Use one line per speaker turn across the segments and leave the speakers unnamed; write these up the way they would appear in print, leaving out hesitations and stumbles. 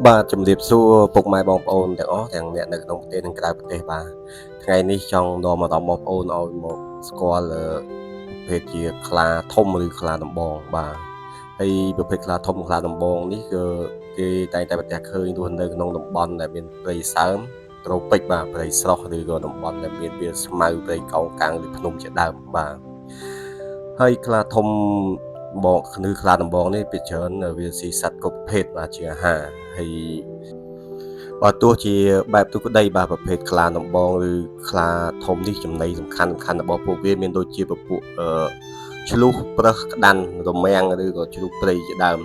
បាទជំរាបសួរពុកម៉ែបងប្អូនទាំងអស់ទាំងអ្នកនៅក្នុងប្រទេសនិងក្រៅប្រទេសបាទថ្ងៃនេះចង់នាំអារម្មណ៍បងប្អូនឲ្យមកស្គាល់ប្រភេទជាខ្លាធំឬខ្លាដំបងបាទហើយប្រភេទខ្លាធំខ្លាដំបងនេះគឺគេតែងតែប្រទះឃើញរស់នៅក្នុងតំបន់ដែលមានព្រៃសើមត្រូពិចបាទព្រៃស្រស់ឬក៏តំបន់ដែលមានវាលស្មៅព្រៃកោងកាងឬភ្នំជាដើមបាទហើយខ្លាធំបងឬខ្លាដំបងនេះពីច្រើនវាស៊ីសត្វគ្រប់ប្រភេទបាទជាអាហារហើយ បើទោះជាបែបទុក្តីបាទប្រភេទខ្លាដំបងឬខ្លាធំនេះចំណីសំខាន់សំខាន់របស់ពួកវាមានដូចជាពពួកអឺឆ្លុះប្រើសក្តាន់រមាំងឬក៏ជ្រូកព្រៃជាដើម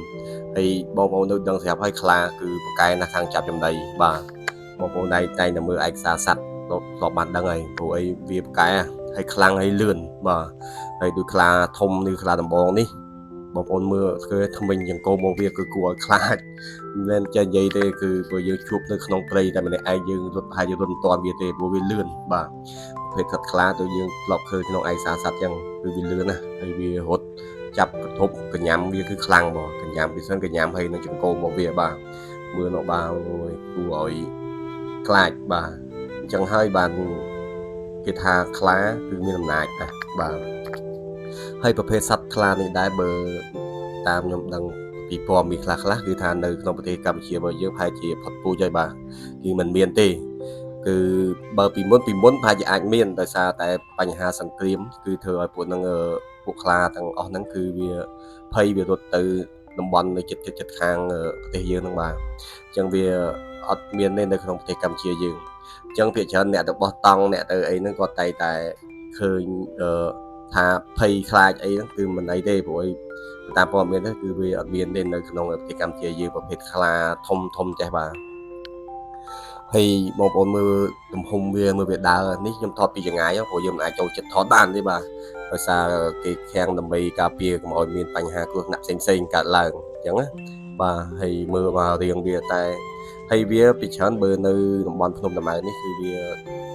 ហើយបងប្អូននៅដឹងស្រាប់ហើយខ្លាគឺប្រកែណាស់ខាងចាប់ចំណីបាទបងប្អូនតែតែងតែមើលឯកសារសត្វធ្លាប់បានដឹងហើយព្រោះអីវាប្រកែហើយខ្លាំងហើយលឿនបាទហើយដូចខ្លាធំឬខ្លាដំបងនេះបងប្អូនមើលឃើញថ្មិញចង្កូមរបស់វាគឺគួរឲ្យខ្លាច មិនមែនចេះនិយាយទេគឺបើយើងជួបនៅក្នុងព្រៃតែម្នាក់ឯងយើងរត់ប្រហែលជារត់មិនទាន់វាទេព្រោះវាលឿនបាទប្រភេទសត្វខ្លាទៅយើងធ្លាប់ឃើញក្នុងឯកសារសត្វចឹងគឺវាលឿនណាស់ហើយវារត់ចាប់កធប់កញ្ញាំវាគឺខ្លាំងបងកញ្ញាំពិសេសកញ្ញាំហើយនឹងចង្កូមរបស់វាបាទមើលនៅបាទអូយគួរឲ្យខ្លាចបាទអញ្ចឹងហើយបានគេថាខ្លាគឺមានអំណាចណាស់បាទហើយប្រភេទសត្វខ្លានេះដែរបើតាមខ្ញុំដឹងពីព័ត៌មានខ្លះខ្លះគឺថានៅក្នុងប្រទេសកម្ពុជារបស់យើងប្រហែលជាផុតពូជហើយបាទគឺมันមានទេគឺបើពីមុនពីមុនប្រហែលជាអាចមានដោយសារតែបញ្ហាសង្គ្រាមគឺធ្វើឲ្យពួកហ្នឹងពួកខ្លាទាំងអស់ហ្នឹងគឺវាភ័យវារត់ទៅតំបន់នៅជិតជិតជិតខាងប្រទេសយើងហ្នឹងបាទអញ្ចឹងវាអត់មានទេនៅក្នុងប្រទេសកម្ពុជាយើងអញ្ចឹងភាគច្រើនអ្នកទៅបោះតង់អ្នកទៅអីហ្នឹងគាត់តែតែឃើញអឺថាភ័យខ្លាចអីហ្នឹងគឺមិនអីទេព្រោះអីតាមព័ត៌មានទៅគឺវាអត់មានទេនៅក្នុងប្រទេសកម្ពុជាយើងប្រភេទខ្លាធំធំចេះបាទហើយបងប្អូនមើលទំហំវាមើលវាដើរនេះខ្ញុំថតពីចង្ងាយព្រោះយើងមិនអាចចូលចិត្តថតបានទេបាទដោយសារគេខាំងដើម្បីការពារកុំឲ្យមានបញ្ហាគ្រោះថ្នាក់ផ្សេងផ្សេងកើតឡើងអញ្ចឹងណាបាទហើយមើលមករៀងវាតែហើយវាពីច្រើនបើនៅតំបន់ភ្នំតាម៉ៅនេះគឺវា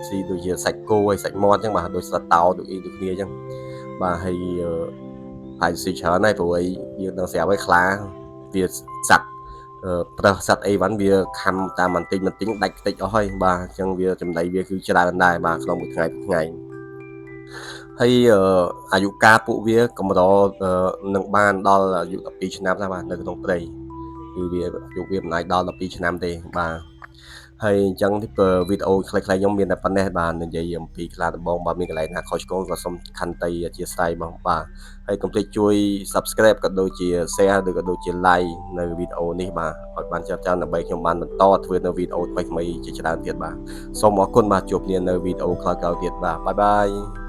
ស៊ីដូចជាសាច់គោហើយសាច់មាន់អញ្ចឹងបាទដូចសត្វតោដូចអីដូចគ្នាអញ្ចឹងបាទហើយហើយស៊ីច្រើនហើយព្រោះអីយើងដឹងស្រាប់ហើយខ្លាវាសត្វប្រើសត្វអីវ៉ាន់វាខំតាមបន្តិចបន្តិចដាច់ខ្ទេចអស់ហើយបាទអញ្ចឹងវាចំណីវាគឺច្រើនដែរបាទក្នុងមួយថ្ងៃមួយថ្ងៃហើយអាយុកាលពួកវាកម្រនឹងបានដល់អាយុ12ឆ្នាំដែរបាទនៅក្នុងព្រៃគឺវាអាយុវាមិនអាចដល់12ឆ្នាំទេបាទហើយអញ្ចឹងនេះវីដេអូខ្លីៗខ្ញុំមានតែប៉ុណ្ណេះបាទនិយាយអំពីខ្លាដំបងបើមានកន្លែងណាខុសឆ្គងក៏សូមខន្តីអធ្យាស្រ័យបងបាទហើយកុំភ្លេចជួយ Subscribe ក៏ដូចជា Share ឬក៏ដូចជា Like នៅវីដេអូនេះបាទឲ្យបានច្រើនៗដើម្បីខ្ញុំបានបន្តធ្វើនៅវីដេអូថ្មីៗជាច្រើនទៀតបាទសូមអរគុណបាទជួបគ្នានៅវីដេអូក្រោយៗទៀតបាទ bye bye.